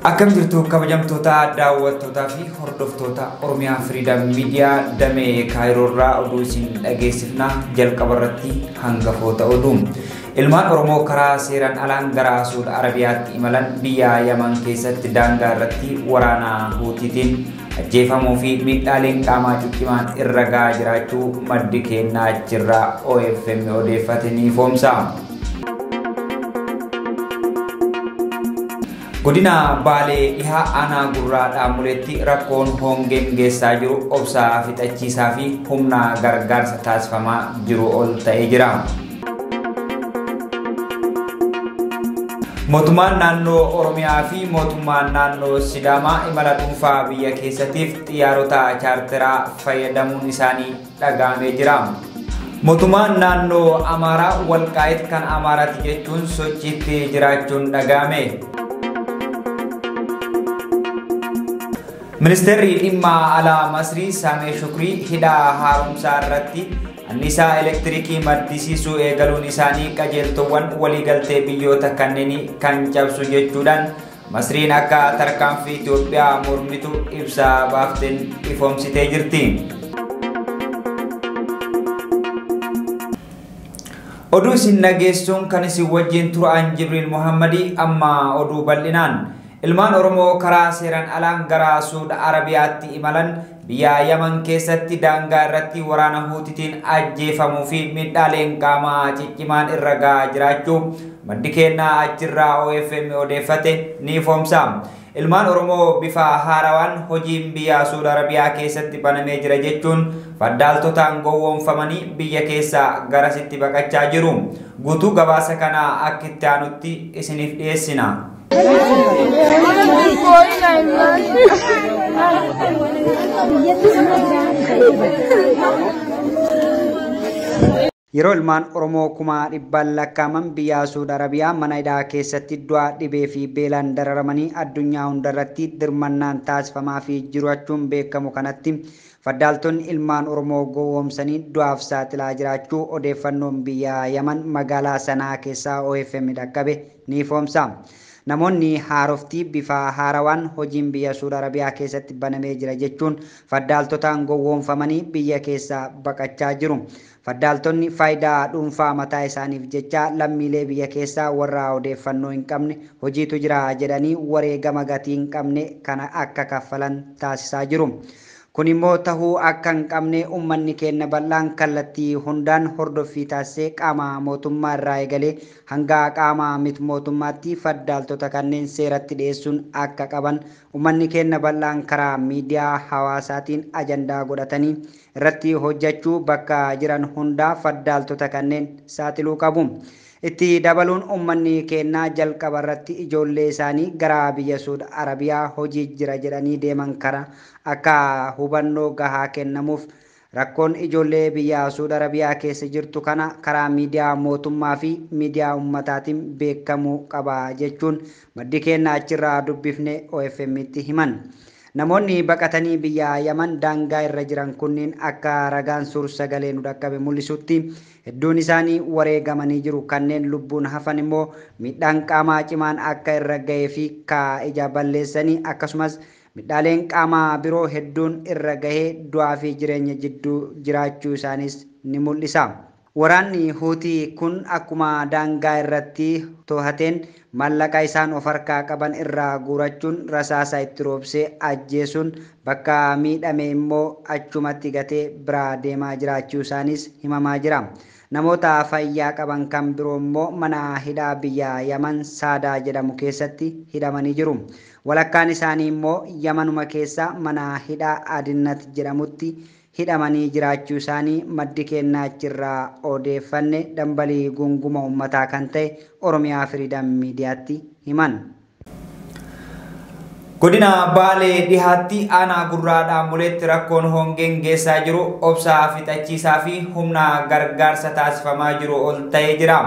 Akkam jirtu kabajamtoota daawwattootaa fi hordoftoota Oromiyaa Freedom Media damee Kaayiroorraa oduu isin dhageessifna. Jalqaba irratti hangafoota oduu. Ilmaan Oromoo karaa seeraan alaan gara Suud Arabiyaatti imalan biyya Yaman keessatti daangaa irratti waraana Huutiitiin ajjeefamuu fi miidhaaleen qaamaa ciccimaan irra gahaa jiraachuu maddi kennaa achirraa OFM odeeffate ni ifoomsa. Godina Baalee dhihaa aanaa Gurraa Dhaamuleetti rakkoon hongeen geessaa jiru obsaa fixachiisaa fi humna gargaarsa taasifamaa jiru ol ta'ee jira. Mootummaan naannoo Oromiyaa fi mootummaan naannoo Sidaamaa imala dhuunfaa biyya keessatiif xiyyaarota chaarteraa fayyadamuun isaanii dhaga'amee jira. Mootummaan naannoo Amaaraa Walqaayit kan Amaaraati jechuun sochiitti jiraachuun dhaga'ame. Ministeerri dhimma alaa Masrii Saamee Shukrii hidha haaromsaa irratti anniisaa elektiriikii maddisiisuu eegaluun isaanii qajeeltowwan waliigaltee biyyoota kanneenii kan cabsu jechuudhaan Masriin akka tarkaanfii Itoophiyaa mormitu ibsa baafteen ifoomsitee jirti. Oduu isin dhageessuun kan isin wajjin turan Jibriil Muhammadii amma oduu bal'inaan. Ilmaan Oromoo karaa seeraan alaan gara Suud Arabiyaatti imalan biyya Yaman keessatti daangaa irratti waraana Huutiitiin ajjeefamuu fi miidhaaleen qaamaa ciccimaan irra gahaa jiraachuu maddi kennaa achirraa OFM odeeffate ni ifoomsa. Ilmaan Oromoo bifa haarawaan hojiin biyya Suud Arabiyaa keessatti banamee jira jechuun faddaaltotaan gowwoomfamanii biyya keessaa garasitti baqachaa jiru. Guutuu gabaasa kanaa akka itti aanutti isiniif dhiyeessina. Yeroo ilmaan Oromoo 100,000 lakkaa'aman biyya Suud Arabiyaa mana hidhaa keessatti du'a dhibee fi beelaan dararamanii addunyaa hundarratti dirmannaan taasifamaa fi jiraachuun beekamu kanatti faddaaltonni ilmaan Oromoo gowwoomsanii du'aaf saaxilaa jiraachuu odeeffannoon biyya Yaman magaalaa Sanaa keessaa OFM dhaqqabe ni ifoomsa. Namoonni haaroftii bifa haarawaan hojiin biyya Suud Arabiyaa keessatti banamee jira jechuun faddaaltotaan gowwoomfamanii biyya keessaa baqachaa jiru. Faddaaltonni faayidaa dhuunfaa mataa isaaniif jecha lammiilee biyya keessaa warra odeeffannoo hin qabne hojiitu jira jedhanii wareegama gatii hin qabne kana akka kaffalan taasisaa jiru. Kun immoo tahuu akka hin qabne uummanni keenya bal'aan kallattii hundaan hordoffii taasisee qaama mootummaa irraa eegalee hanga qaama miti mootummaatti faddaaltota kanneen seeratti dhiyeessuun akka qaban uummanni keenya bal'aan karaa miidiyaa hawaasaatiin ajandaa godhatanii irratti hojjechuu bakka jiran hundaa faddaaltota kanneen saaxiluu qabu. Itti dabaluun uummanni keenya jalqaba irratti ijoollee isaanii gara biyya Suud Arabiyaa hojii jira jedhanii deeman kana akka hubannoo gahaa kennamuuf rakkoon ijoollee biyya Suud Arabiyaa keessa jirtu kana karaa miidiyaa mootummaa fi miidiyaa uummataatiin beekamuu qaba jechuun maddi keenya achirraa dubbifne OFM'tti himan. Namoonni baqatanii biyya Yaman daangaa irra jiran kunniin akka ragaan suur sagalee nu dhaqqabe mul'isutti hedduun isaanii wareegamanii jiru. Kanneen lubbuun hafan immoo miidhaan qaamaa cimaan akka irra gahee fi ka ija balleessanii akkasumas miidhaaleen qaamaa biroo hedduun irra gahee du'aa fi jireenya jidduu jiraachuu isaaniis ni mul'isa. Waraanni Huutii kun akkuma daangaa irratti to'ateen maallaqa isaan of harkaa qaban irraa guurachuun rasaasa itti roobsee ajjeesuun bakka miidhame immoo achumatti gatee biraa deemaa jiraachuu isaaniis himamaa jira. Namoota fayyaa qaban kan biroo immoo mana hidhaa biyya Yaman Saadaa jedhamu keessatti hidhamanii jiru. Walakkaan isaanii immoo Yamanuma keessa mana hidhaa Adinnat jedhamutti hidhamanii jiraachuu isaanii maddi kennaa achirraa odeeffanne dambalii gunguma uummataa kan ta'e Oromiyaa Freedom Miidiyaatti himan. Godina Baalee dhihaatti aanaa Gurraa Dhaamuleetti rakkoon hongeen geessaa jiru obsaa fixachiisaa fi humna gargaarsa taasifamaa jiru ol ta'ee jira.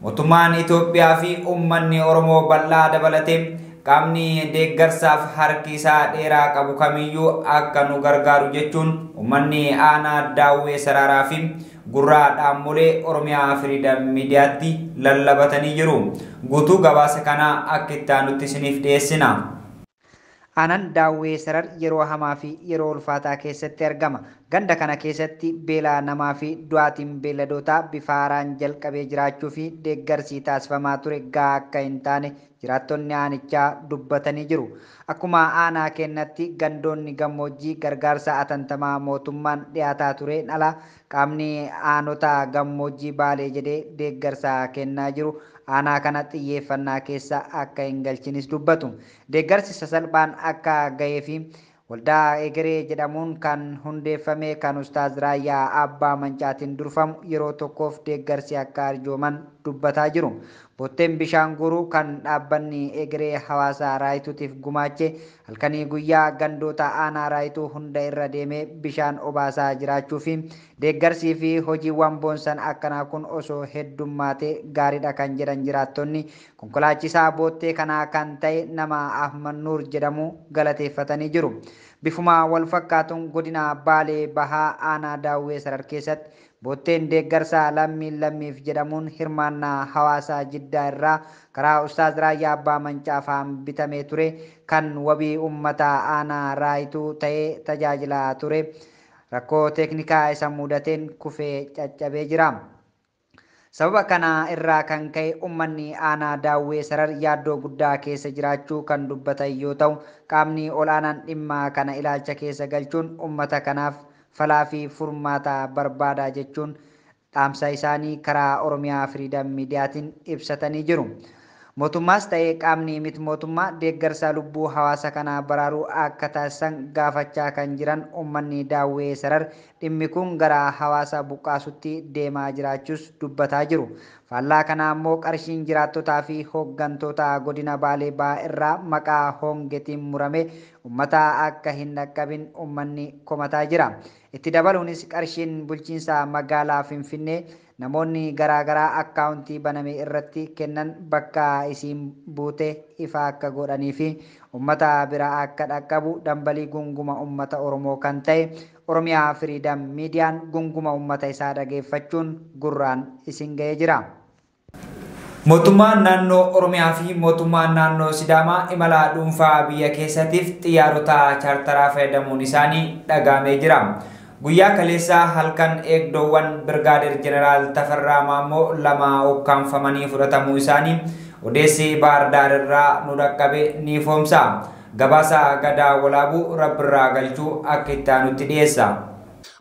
Mootummaan Itoophiyaa fi uummanni Oromoo bal'aa dabalatee qaamni deeggarsaaf harki isaa dheeraa qabu kamiyyuu akka nu gargaaru jechuun uummanni aanaa Daawwee Saraaraa fi Gurraa Dhaamolee Oromiyaa Freedom Miidiyaatti lallabatanii jiru. Guutuu gabaasa kanaa akka itti aanutti isiniif dhiyeessina. Aanaan Daawwee Sarar yeroo hamaa fi yeroo ulfaataa keessatti argama. Ganda kana keessatti beela namaa fi du'aatiin beelladoota bifa haaraan jalqabee jiraachuu fi deeggarsi taasifamaa ture gahaa akka hin taane jiraattonni aanichaa dubbatanii jiru. Akkuma aanaa keenyatti gandoonni gammoojjii gargaarsa atantamaa mootummaan dhiyaataa tureen ala qaamni aanota gammoojjii Baalee jedhee deeggarsa kennaa jiru aanaa kana xiyyeeffannaa keessa akka hin galchinis dubbatu. Deeggarsi sasalphaan akka gahee fi waldaa Egeree jedhamuun kan hundeeffame kan Ustaaz Raayyaa Abbaa Mancaatiin durfamu yeroo tokkoof deeggarsi akka arjooman dubbataa jiru. Botteen bishaan guuruu kan dhaabbanni Egeree hawaasa Raayituutiif gumaache halkanii guyyaa gandoota aanaa Raayituu hunda irra deemee bishaan obaasaa jiraachuu fi deeggarsii fi hojiiwwan boonsan akkanaa kun osoo heddummaatee gaariidha kan jedhan jiraattonni konkolaachisaa boottee kanaa kan ta'e nama Ahmad Nuur jedhamu galateeffatanii jiru. Bifuma wal fakkaatuun godina Baalee Bahaa aanaa Daawwee Sarar keessatti botteen deeggarsa lammiin lammiif jedhamuun hirmaannaa hawaasaa Jiddaa irraa karaa Ustaaz Raayyaa Abbaa Mancaafaan bitamee ture kan wabii uummata aanaa Raayituu ta'ee tajaajilaa ture rakkoo teeknikaa isa mudateen kufee caccabee jira. Sababa kana irraa kan ka'e uummanni aanaa Daawwee Sarar yaaddoo guddaa keessa jiraachuu kan dubbatan yoo ta'u qaamni ol'aanaan dhimma kana ilaalcha keessa galchuun uummata kanaaf falaa fi furmaata barbaadaa jechuun dhaamsa isaanii karaa Oromiyaa Firiidam Miidiyaatiin ibsatanii jiru. Mootummaas ta'ee qaamni miti mootummaa deeggarsa lubbuu hawaasa kanaa baraaruu akka taasisan gaafachaa kan jiran uummanni Daawwee Sarar dhimmi kun gara hawaasa buqqaasutti deemaa jiraachuus dubbataa jiru. Faallaa kanaa immoo qarshiin jiraattotaa fi hooggantoota godina Baalee Bahaa irraa maqaa hongeetiin murame uummata akka hin dhaqqabin uummanni komataa jira. Itti dabaluunis qarshiin bulchiinsa magaalaa Finfinnee namoonni garaagaraa akkaawuntii baname irratti kennan bakka isiin buute ifa akka godhanii fi uummata bira akka dhaqqabu dambalii gunguma uummata Oromoo kan ta'e Oromiyaa Firiidam Miidiyaan gunguma uummata isaa dhageeffachuun gurraan isin ga'ee jira. Mootummaan naannoo Oromiyaa fi mootummaan naannoo Sidaamaa imala dhuunfaa biyya keessatiif xiyyaarota chaartaraa fayyadamuun isaanii dhagahamee jira. Guyyaa kaleessaa halkan eegdowwan Birgaadeer Jeneraal Tafarraa Maammoo lama ukkaanfamanii fudhatamuu isaanii odeessi Baahir Daar irraa nu dhaqqabe ni ifoomsa. Gabaasa Gadaa Walaabuu Rabbirraa galchuu akka itti aanutti dhiyeessa.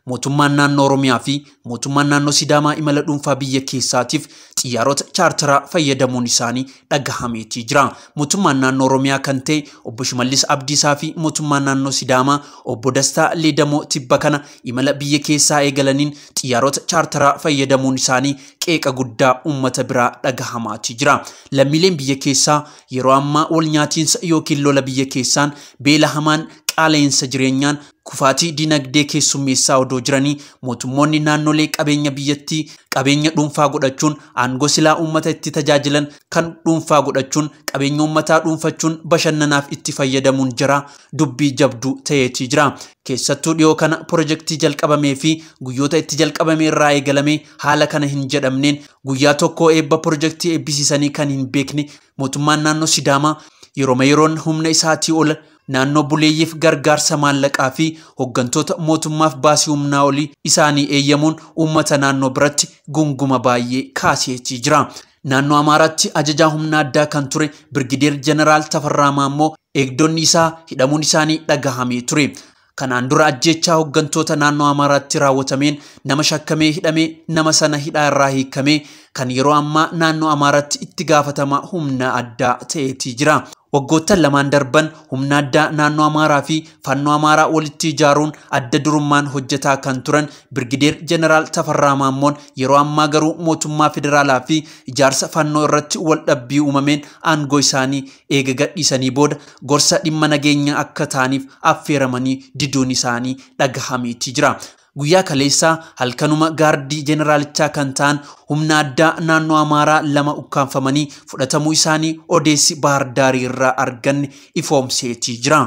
Mootummaan naannoo Oromiyaa fi mootummaan naannoo Sidaamaa imala dhuunfaa biyya keessaatiif xiyyaarota chaartaraa fayyadamuun isaanii dhagahameetii jira. Mootummaan naannoo Oromiyaa kan ta'e obbo Shimallis Abdiisaa fi mootummaan naannoo Sidaamaa obbo Dastaa Leedamoo tibba kana imala biyya keessaa eegalaniin xiyyaarota chaartaraa fayyadamuun isaanii qeeqa guddaa uummata biraa dhagahamaatii jira. Lammiileen biyya keessaa yeroo ammaa wal nyaatiinsa yookiin lola biyya keessaan beela hamaan qaala'insa jireenyaan kufaatii dinagdee keessummeessaa odoo jiranii mootummoonni naannolee qabeenya biyyattii qabeenya dhuunfaa godhachuun aangoo silaa uummata itti tajaajilan kan dhuunfaa godhachuun qabeenya uummataa dhuunfachuun bashannanaaf itti fayyadamuun jira dubbii jabduu ta'eetii jira. Keessattuu dhiyoo kana pirojektii jalqabamee fi guyyoota itti jalqabame irraa eegalamee haala kana hin jedhamneen guyyaa tokko eebba pirojektii eebbisiisanii kan hin beekne mootummaan naannoo Sidaamaa yeroo yeroon humna isaatii ol naannoo buleeyyiif gargaarsa maallaqaa fi hooggantoota mootummaaf baasii humnaa olii isaanii eeyyamuun uummata naannoo biratti gunguma baay'ee kaaseetii jira. Naannoo Amaaraatti ajajaa humna addaa kan ture Birgideer Jeneraal Tafarraa Maammoo eegdonni isaa hidhamuun isaanii dhagahamee ture. Kanaan dura ajjeechaa hooggantoota naannoo Amaaraatti raawwatameen nama shakkamee hidhamee nama sana hidhaa irraa hiikamee kan yeroo ammaa naannoo Amaaraatti itti gaafatama humna addaa ta'eetii jira. Waggoottan lamaan darban humna addaa naannoo Amaaraa fi fannoo Amaaraa walitti ijaaruun adda durummaan hojjetaa kan turan Birgideer Jeneraal Tafarraa Maammoon yeroo ammaa garuu mootummaa federaalaa fi ijaarsa fannoo irratti wal dhabbii uumameen aangoo isaanii eega gadhiisanii booda gorsa dhimma nageenyaa akka ta'aniif affeeramanii diduun isaanii dhagahameetii jira. Guyyaa kaleessaa halkanuma gaardii jeneraalichaa kan ta'an humna addaa naannoo Amaaraa lama ukkaanfamanii fudhatamuu isaanii odeessi Baahir Daarii irraa arganne ifoomseetii jira.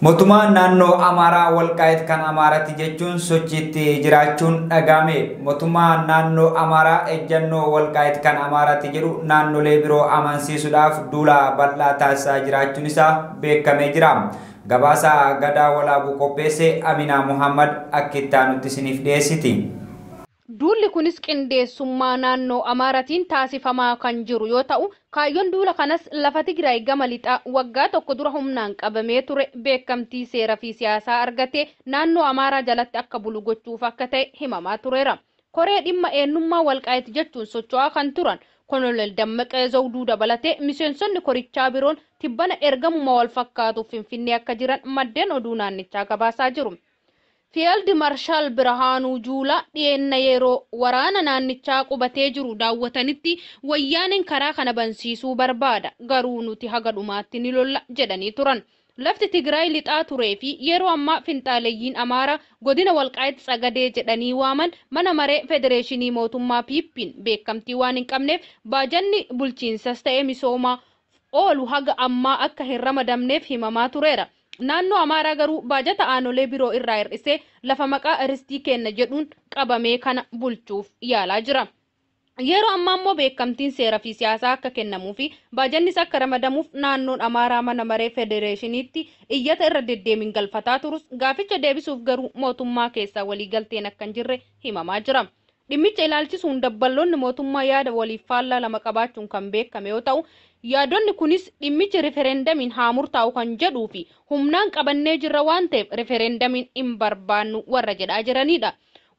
Mootummaan naannoo Amaaraa Walqaayit kan Amaaraatti jechuun sochiitti jiraachuun dhagahame. Mootummaan naannoo Amaaraa ejjennoo Walqaayit kan Amaaraatti jedhu naannolee biroo amansiisuudhaaf duula bal'aa taasisaa jiraachuun isaa beekamee jira. Gabaasa Gadaa Walaabuu qopheesse Aminaa Muhammad akka itti aanutti isiniif dhiyeessiti. Duulli kunis qindeessummaa naannoo Amaaraatiin taasifamaa kan jiru yoo ta'u, kaayyoon duula kanas lafa Tigraay gama lixaa waggaa tokko dura humnaan qabamee ture beekamtii seeraa fi siyaasaa argatee naannoo Amaaraa jalatti akka bulu gochuuf akka ta'e himamaa tureera. Koree dhimma eenyummaa Walqaayit jechuun socho'aa kan turan Koloneel Dammaqee Zawuduu dabalatee miseensonni korichaa biroon tibbana ergamuma wal fakkaatuuf Finfinnee akka jiran maddeen oduu naannichaa gabaasaa jiru. Field Marshal Birhaanuu Juulaa dhiyeenya yeroo waraana naannichaa qubatee jiru daawwatanitti wayyaaniin karaa kana bansiisuu barbaada, garuu nuti haga dhumaatti ni lolla jedhanii turan. Lafti Tigraay lixaa turee fi yeroo ammaa finxaaleeyyiin Amaaraa godina Walqaayit Tsagadee jedhanii waaman mana maree Federeeshinii Mootummaa Piippiin beekamtii waan hin qabneef baajanni bulchiinsas ta'e misoomaa oolu haga ammaa akka hin ramadamneef himamaa tureera. Naannoo Amaaraa garuu baajata aanolee biroo irraa hir'isee lafa maqaa ristii kenna jedhuun qabamee kana bulchuuf yaalaa jira. Yeroo ammaa immoo beekamtiin seeraa fi siyaasaa akka kennamuu fi baajannis akka ramadamuuf naannoon Amaaraa mana maree federeeshiniitti iyyata irra deddeebiin galfataa turus gaaficha deebisuuf garuu mootummaa keessaa waliigalteen akka hin jirre himamaa jira. Dhimmicha ilaalchisuun dabballoonni mootummaa yaada waliif faallaa lama qabaachuun kan beekame yoo ta'u, yaadonni kunis dhimmichi rifereendamiin haa murtaa'u kan jedhuu fi humnaan qabannee jirra waan ta'eef rifereendamiin hin barbaannu warra jedhaa jiranidha.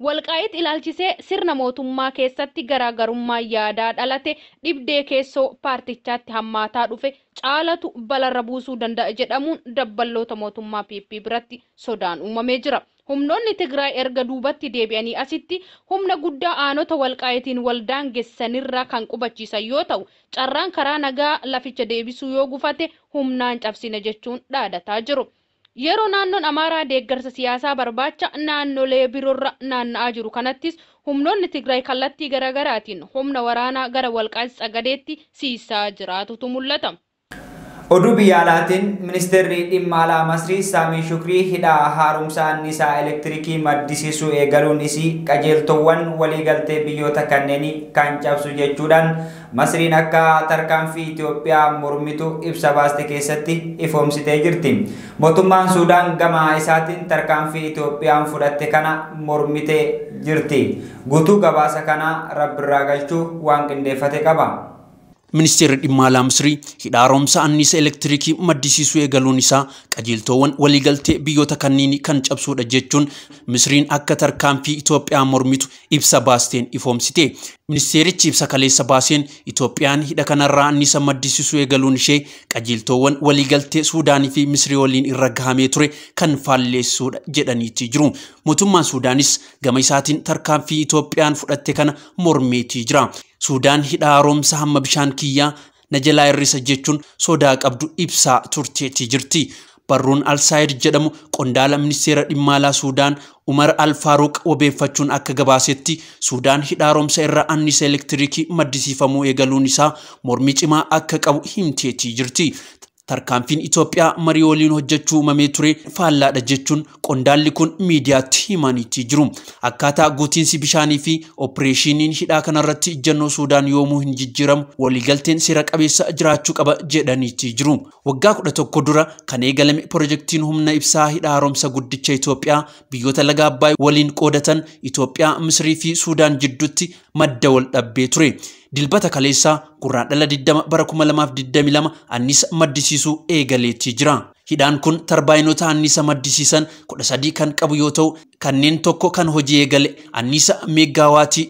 Walqaayit ilaalchisee sirna mootummaa keessatti garaagarummaa yaadaa dhalate dhibdee keessoo paartichaatti hammaataa dhufe caalatu balarra buusuu danda'a jedhamuun dabballoota mootummaa PP biratti sodaan uumamee jira. Humnoonni Tigraay erga duubatti deebi'anii asitti humna guddaa aanota Walqaayitiin waldaangessanirra kan qubachiisan yoo ta'u, carraan karaa nagaa laficha deebisuu yoo gufate humnaan cabsina jechuun dhaadataa jiru. Yeroo naannoon Amaaraa deeggarsa siyaasaa barbaacha naannolee biroorra naanna'aa jiru kanattis humnoonni Tigraay kallattii garaagaraatiin humna waraanaa gara Walqaayit Tsagadeetti siisaa jiraatutu mul'ata. Oduu biyya alaatiin ministeerri dhimma alaa Masrii Saamii Shukrii hidha haaromsa anniisaa elektirikii maddisiisuu eegaluun isii qajeeltowwan waliigaltee biyyoota kanneenii kan cabsu jechuudhaan Masriin akka tarkaanfii Itoophiyaa mormitu ibsa baaste keessatti ifoomsitee jirti. Mootummaan Suudaan gama isaatiin tarkaanfii Itoophiyaan fudhatte kana mormitee jirti. Guutuu gabaasa kana rabbirraa galchuu waan qindeeffate qaba. Ministeerri dhimma alaa Misrii hidha haaromsa anniisa elektirikii maddisiisuu eegaluun isaa qajeeltowwan waliigaltee biyyoota kanneenii kan cabsuudha jechuun Misriin akka tarkaanfii Itoophiyaa mormitu ibsa baasteen ifoomsite. Ministeerichi ibsa kaleessa baaseen Itoophiyaan hidha kanarraa anniisa maddisiisuu eegaluun ishee qajeeltowwan waliigaltee Suudaanii fi Misrii waliin irra gahamee ture kan faalleessuudha jedhaniitii jiru. Mootummaan Suudaanis gama isaatiin tarkaanfii Itoophiyaan fudhatte kana mormeetii jira. Suudaan hidha haaromsa hamma bishaan kiyyaa na jalaa hir'isa jechuun sodaa qabdu ibsaa turteetii jirti. Barruun Al-Saayid jedhamu qondaala ministeera dhimma alaa Suudaan Umar Al-Faaruq wabeeffachuun akka gabaasetti Suudaan hidha haaromsa irra anniisa elektirikii maddisiifamuu eegaluun isaa mormii cimaa akka qabu himteetii jirti. Tarkaanfiin Itoophiyaa marii waliin hojjechuu uumamee ture faallaadha jechuun qondaalli kun miidiyaatti himaniitii jiru. Akkaataa guutiinsi bishaanii fi opereeshiniin hidhaa kanarratti ejjennoo Suudaan yoomuu hin jijjiiramu waliigalteen seera qabeessa jiraachuu qaba jedhaniitii jiru. Waggaa 11 dura kan eegalame pirojektiin humna ibsaa hidha haaromsa guddicha Itoophiyaa biyyoota laga Abbaay waliin qoodatan Itoophiyaa, Misrii fi Suudaan jidduutti madda wal dhabbee ture. Dilbata kaleessaa gurraandhala 20 bara 2022 anniisa maddisiisuu eegaleetii jira. Hidhaan kun tarbaayinoota anniisa maddisiisan 13 kan qabu yoo ta'u kanneen tokko kan hojii eegale anniisa meegaawaatii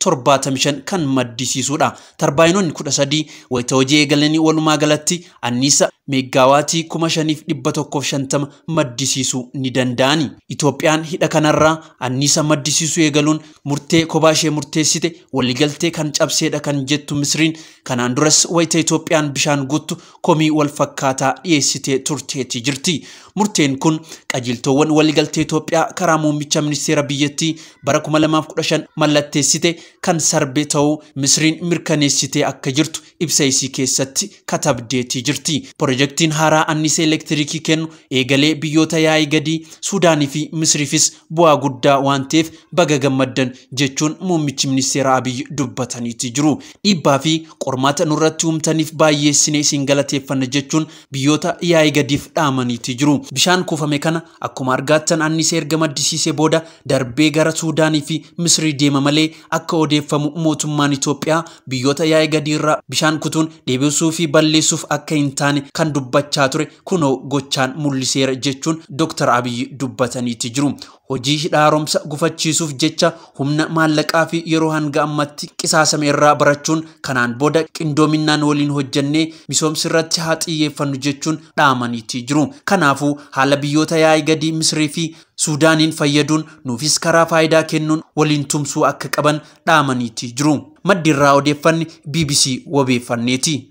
375 kan maddisiisudha. Tarbaayinoonni 13 wayita hojii eegalanii walumaa galatti anniisa meegaawaatii 5150 maddisiisuu ni danda'ani. Itoophiyaan hidha kanarraa anniisa maddisiisuu eegaluun murtee kophaa ishee murteessite waliigaltee kan cabseedha kan jettu Misriin kanaan duras wayita Itoophiyaan bishaan guuttu komii wal fakkaataa dhiyeessitee turteetii jirti. Murteen kun qajeeltowwan waliigaltee Itoophiyaa karaa muummicha ministeera biyyattii bara 2015 mallatteessite kan sarbe ta'uu Misriin mirkaneessitee akka jirtu ibsa isii keessatti katabdeetii jirti. Pirojektiin haaraa anniisa elektiriikii kennu eegalee biyyoota yaa'ii gadii Suudaanii fi Misriifis bu'aa guddaa waan ta'eef baga gammaddan jechuun muummichi ministeera Abiy dubbataniiti jiru. Dhiibbaa fi qormaata nurratti uumtaniif baay'eessine isin galateeffanna jechuun biyyoota yaa'ii gadiif dhaamaniiti jiru. Bishaan kuufame kana akkuma argaattan anniisa erga maddisiisee booda darbee gara Suudaanii fi Misrii deema malee akka odeeffamu mootummaan Itoophiyaa biyyoota yaa'ii gadii irraa bishaan kutuun deebisuu fi balleessuuf akka hin taane kan dubbachaa ture kunoo gochaan mul'iseera jechuun Dr. Abiy dubbataniiti jiru. Hojii hidha haaromsa gufachiisuuf jecha humna maallaqaa fi yeroo hanga ammatti qisaasame irraa barachuun kanaan booda qindoominaan waliin hojjannee misoomsi irratti haa xiyyeeffannu jechuun dhaamaniiti jiru. Kanaafuu haala biyyoota yaa'ii gadii Misrii fi Suudaaniin fayyaduun nuufis karaa faayidaa kennuun waliin tumsuu akka qaban dhaamaniiti jiru. Maddi irraa odeeffanni BBC wabeeffanneeti.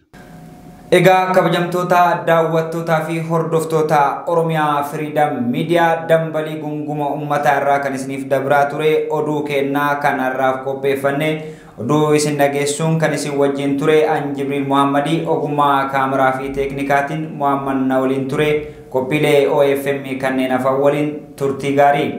Egaa kabajamtoota daawwattootaa fi hordoftoota Oromiyaa Firiidam Miidiyaa dambalii gunguma uummataa irraa kan isiniif dabraa ture oduu kennaa kan har'aaf qopheeffanne oduu isin dhageessuun kan isin wajjin ture an Jibriil Muhammadii ogummaa kaameraa fi teeknikaatiin Muhammad na waliin ture qophiilee OFM kanneen hafan waliin turtii gaarii.